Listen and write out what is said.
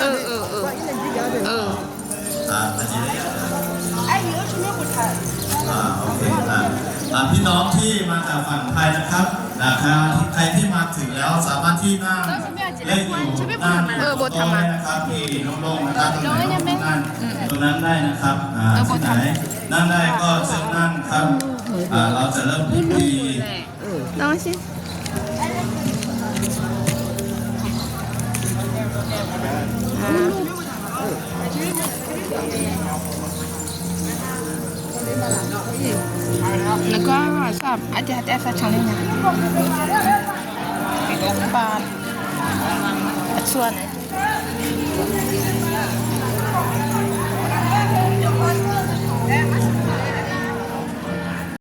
ເອີ ເອີ ເອີ ອ່າ ໂອເຄ ອ່າ ອ່າ ພີ່ນ້ອງທີ່ມາຈາກຝັ່ງໄທນະຄັບ ອ່າ ໃຄທີ່ມາເຖິງແລ້ວສາມາດທີ່ນັ່ງໄດ້ຢູ່ ເອີ ບົດທຳມະ ໂຕະໄດ້ນະຄັບ ທີ່ໂລ່ງໆ ນະຄັບ ຕາມນັ້ນໄດ້ນະຄັບ ອ່າ ທີ່ໄດ້ນັ່ງໄດ້ກໍເຊີນນັ່ງຄັບ ອ່າ ເຮົາຈະເລີ່ມພິທີ